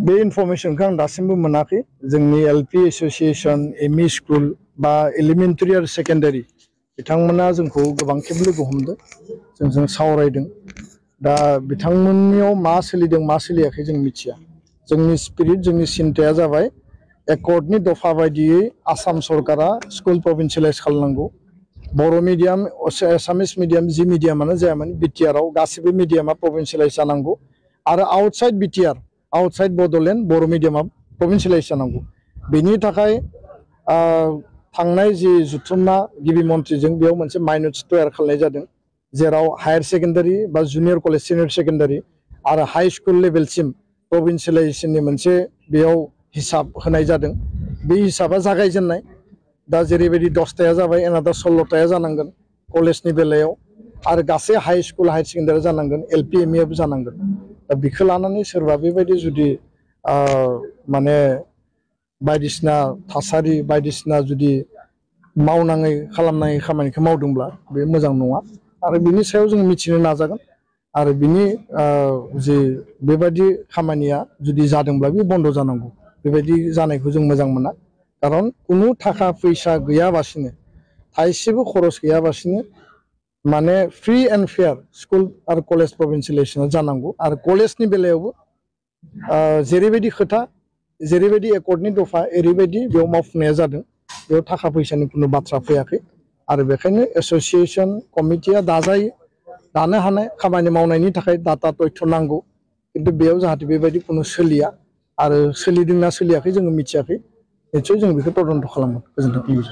बे इनफरमेशनखौ आं दासिमबो मोनाखै जोंनि एलपि एसोसिएशन एमइ स्कुल बा एलिमेन्टारि आरो सेकेन्डारि बिथांमोना जोंखौ गोबां खेब लोगो हमदों जोंजों सावरायदों दा बिथांमोननियाव मा सोलिदों मा सोलियाखै जों मिथिया जोंनि स्पिरिट जोंनि सिन्ताया जाबाय एकर्डनि दफा बायदियै आसाम सरकारा स्कुल प्रभिन्सियेलाइज खालामनांगौ बर' मिडियाम एसामिस मिडियाम जि मिडियामानो जायामोन बिटिआरआव गासिबो मिडियामा प्रभिन्सियेलाइज जानांगौ आरो आउटसाइड बिटिआर आउटसाइड बड'लेण्ड बर' मिडियामा प्रभिन्सियेलाइज जानांगौ बेनि थाखाय थांनाय जि जुथुमना गिबि मन्थ्रिजों बेयाव मोनसे माइन'रिटि तयार खालामनाय जादों जेराव हायार सेकेन्डारि बा जुनियर कलेज सिनियर सेकेन्डारि आरो हाइ स्कुल लेभेलसिम प्रभिन्सियेलाइजेसननि मोनसे बेयाव हिसाब होनाय जादों बे हिसाबा जागायजेननाय दा जेरैबायदि 10टाया जाबाय एनादार 16टाया जानांगोन कलेजनि बेलायाव आरो गासै हाइ स्कुल हायार सेकेन्डारि जानांगोन एलपि एमइआबो जानांगोन दा बेखौ लानानै सोरबा बेबायदि जुदि माने बायदिसिना थासारि बायदिसिना जुदि मावनाङै खालामनाङै खामानिखौ मावदोंब्ला बे मोजां नङा आरो बिनि सायाव जों मिथिनो नाजागोन आरो बिनि जि बेबायदि खामानिया जुदि जादोंब्ला बे बन्द जानांगौ बेबायदि जानायखौ जों मोजां मोना खारन कुनु थाखा फैसा गैयाबासिनो थाइसेबो खरस गैयाबासिनो माने फ्रि एन्ड फेयार स्कुल आरो कलेज प्रभिन्सियेलाइजेसना जानांगौ आरो कलेजनि बेलायावबो जेरैबायदि खोथा जेरैबायदि एकर्डनि दफा ओरैबायदि बेयाव मावफुंनाया जादों बेयाव थाखा फैसानि कुनु बाथ्रा फैयाखै आरो बेखायनो एसोसिएशन कमिटिया दानो हानाय खामानि मावनायनि थाखाय डाटा तथ्य नांगौ किन्तु बेयाव जाहाथे बेबायदि कुनु सोलिया आरो सोलिदोंना सोलियाखै जोङो मिथियाखै निश्चय जों बेखौ तदन्त खालामगोन गोजोन्थों।